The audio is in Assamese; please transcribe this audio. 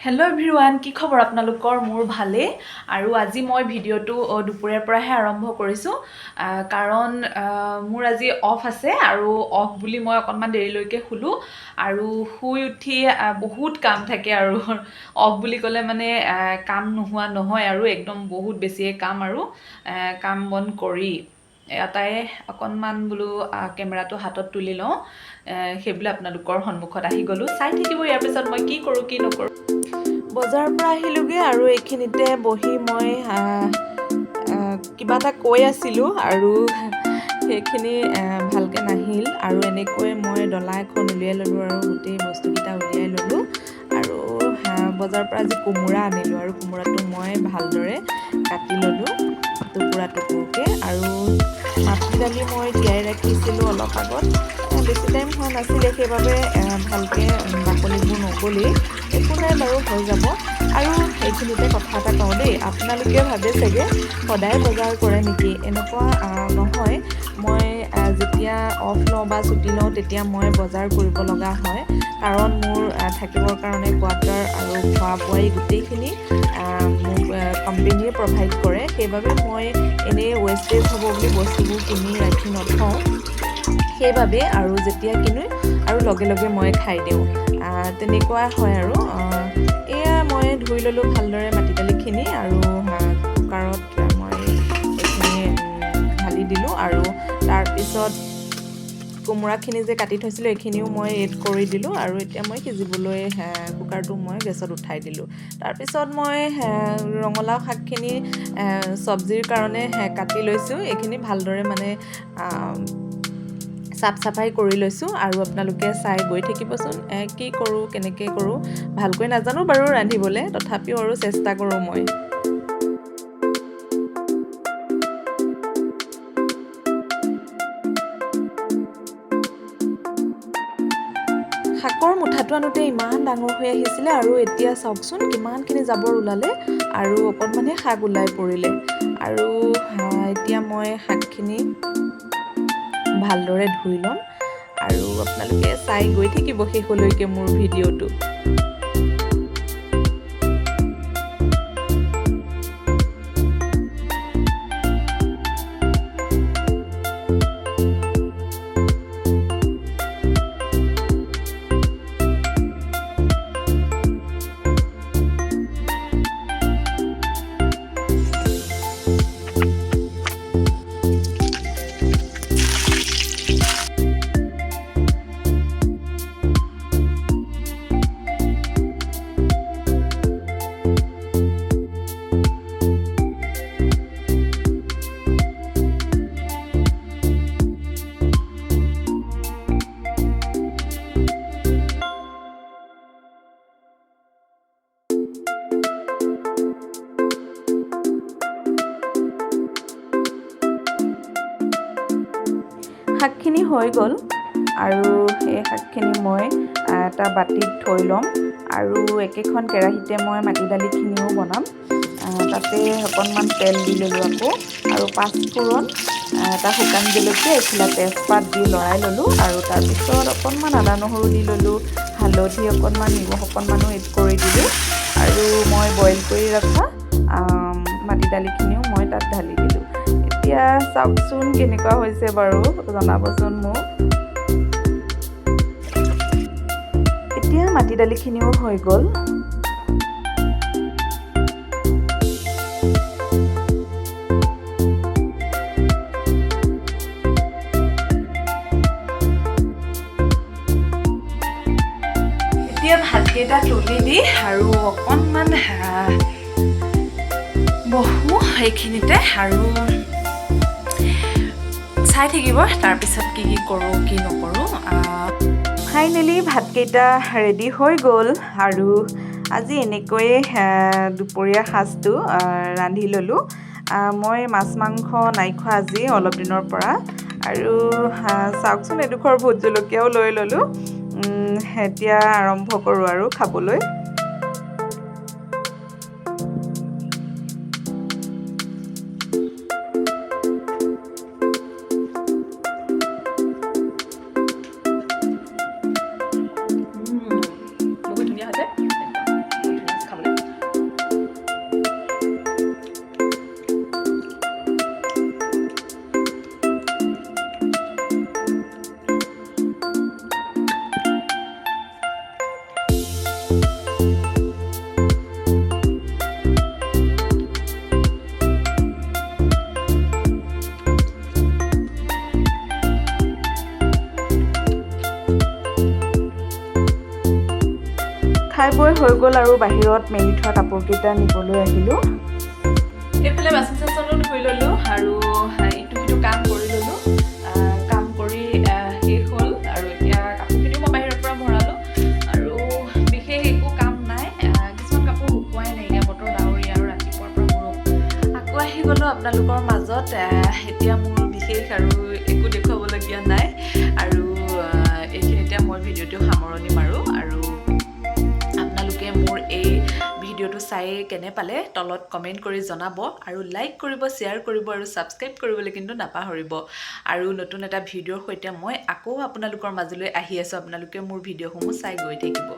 হেল্ল' এভৰিৱান, কি খবৰ আপোনালোকৰ? মোৰ ভালেই। আৰু আজি মই ভিডিঅ'টো দুপৰীয়াৰ পৰাহে আৰম্ভ কৰিছোঁ, কাৰণ মোৰ আজি অফ আছে আৰু অফ বুলি মই অকণমান দেৰিলৈকে শুলোঁ আৰু শুই উঠি বহুত কাম থাকে আৰু অফ বুলি ক'লে মানে কাম নোহোৱা নহয় আৰু একদম বহুত বেছিয়ে কাম আৰু কাম বন কৰি এটাই অকণমান বোলো কেমেৰাটো হাতত তুলি লওঁ, সেইবুলি আপোনালোকৰ সন্মুখত আহি গ'লোঁ। চাই থাকিব ইয়াৰ পিছত মই কি কৰোঁ কি নকৰোঁ। বজাৰৰ পৰা আহিলোঁগৈ আৰু এইখিনিতে বহি মই কিবা এটা কৈ আছিলোঁ আৰু সেইখিনি ভালকৈ নাহিল আৰু এনেকৈ মই ডলা এখন উলিয়াই ল'লোঁ আৰু গোটেই বস্তুকেইটা উলিয়াই ল'লোঁ আৰু বজাৰৰ পৰা আজি কোমোৰা আনিলোঁ আৰু কোমোৰাটো মই ভালদৰে কাটি ল'লোঁ টুকুৰা টুকুৰকৈ। আৰু মাটি দালি মই তিয়াই ৰাখিছিলোঁ অলপ আগত, বেছি টাইম হোৱা নাছিলে, সেইবাবে ভালকৈ বাকলিবোৰ নগ'লেই, একো নাই বাৰু, হৈ যাব। আৰু এইখিনিতে কথা এটা কওঁ দেই, আপোনালোকে ভাবে চাগে সদায় বজাৰ কৰে নেকি, এনেকুৱা নহয়। মই যেতিয়া অফ লওঁ বা ছুটি লওঁ তেতিয়া মই বজাৰ কৰিব লগা হয়, কাৰণ মোৰ থাকিবৰ কাৰণে কোৱাৰ্টাৰ আৰু খোৱা বোৱাই গোটেইখিনি মোক কোম্পেনীয়ে প্ৰভাইড কৰে, সেইবাবে মই এনেই ৱেষ্টেজ হ'ব বুলি বস্তুবোৰ কিনি ৰাখি নথওঁ, সেইবাবে আৰু যেতিয়া কিনো আৰু লগে লগে মই খাই দিওঁ, তেনেকুৱা হয়। আৰু এয়া মই ধুই ল'লোঁ ভালদৰে মাটি দালিখিনি আৰু কুকাৰত মই এইখিনি ঢালি দিলোঁ আৰু তাৰপিছত কোমোৰাখিনি যে কাটি থৈছিলোঁ এইখিনিও মই এড কৰি দিলোঁ আৰু এতিয়া মই সিজিবলৈ কুকাৰটো মই গেছত উঠাই দিলোঁ। তাৰপিছত মই ৰঙালাও শাকখিনি চব্জিৰ কাৰণে কাটি লৈছোঁ, এইখিনি ভালদৰে মানে চাফ চাফাই কৰি লৈছোঁ আৰু আপোনালোকে চাই গৈ থাকিবচোন কি কৰোঁ কেনেকৈ কৰোঁ। ভালকৈ নাজানো বাৰু ৰান্ধিবলৈ, তথাপিও আৰু চেষ্টা কৰোঁ মই। শাকৰ মুঠাটো আনোতে ইমান ডাঙৰ হৈ আহিছিলে আৰু এতিয়া চাওকচোন কিমানখিনি জাবৰ ওলালে আৰু অকণমানহে শাক ওলাই পৰিলে। আৰু এতিয়া মই শাকখিনি ভালদৰে ধুই ল'ম আৰু আপোনালোকে চাই গৈ থাকিব শেষলৈকে মোৰ ভিডিঅ'টো। শাকখিনি হৈ গ'ল আৰু এই শাকখিনি মই এটা বাতিত থৈ ল'ম আৰু একেখন কেৰাহীতে মই মাটি দালিখিনিও বনাম। তাতে অকণমান তেল দি ল'লোঁ আকৌ আৰু পাঁচফোৰণ, এটা শুকান জলকীয়া, এইফালে তেজপাত দি লৰাই ল'লোঁ আৰু তাৰপিছত অকণমান আদা নহৰু দি ল'লোঁ, হালধি অকণমান, নিমখ অকণমানো এড কৰি দিলোঁ আৰু মই বইল কৰি ৰখা মাটি দালিখিনিও মই তাত ঢালি দিলোঁ। এতিয়া চাওকচোন কেনেকুৱা হৈছে বাৰু, জনাবচোন মোক। এতিয়া মাটি দালিখিনিও হৈ গ'ল। এতিয়া ভাতকেইটা তুলি দি আৰু অকণমান বহোঁ এইখিনিতে আৰু চাই থাকিব তাৰপিছত কি কি কৰোঁ কি নকৰোঁ। ফাইনেলি ভাতকেইটা ৰেডি হৈ গ'ল আৰু আজি এনেকৈয়ে দুপৰীয়া সাজটো ৰান্ধি ল'লোঁ। মই মাছ মাংস নাই খোৱা আজি অলপ দিনৰ পৰা আৰু চাওকচোন এডোখৰ ভোট জলকীয়াও লৈ ল'লোঁ। এতিয়া আৰম্ভ কৰোঁ আৰু খাবলৈ। বহুত ধুনীয়া হৈছে। খাই বৈ হৈ গ'ল আৰু বাহিৰত মেলি থোৱা কাপোৰকেইটা নিবলৈ আহিলোঁ। এইফালে বাচন চাচনো ধুই ল'লোঁ আৰু ইটো সিটো কাম কৰি ল'লোঁ। কাম কৰি শেষ হ'ল আৰু এতিয়া কাপোৰখিনিও মই বাহিৰৰ পৰা ভৰালোঁ আৰু বিশেষ একো কাম নাই। কিছুমান কাপোৰ শুকুৱাই নাইকিয়া, বতৰ ডাৱৰীয়া আৰু ৰাতিপুৱাৰ পৰা বৰষুণ। আকৌ আহি গ'লোঁ আপোনালোকৰ মাজত। এতিয়া মোৰ বিশেষ আৰু একো দেখুৱাবলগীয়া নাই আৰু এইখিনিতে মই ভিডিঅ'টো সামৰণি মাৰোঁ। আৰু আপোনালোকে মোৰ এই ভিডিঅ'টো চাই কেনে পালে তলত কমেণ্ট কৰি জনাব আৰু লাইক কৰিব, শ্বেয়াৰ কৰিব আৰু ছাবস্ক্ৰাইব কৰিবলৈ কিন্তু নাপাহৰিব। আৰু নতুন এটা ভিডিঅ'ৰ সৈতে মই আকৌ আপোনালোকৰ মাজলৈ আহি আছোঁ। আপোনালোকে মোৰ ভিডিঅ'সমূহ চাই গৈ থাকিব।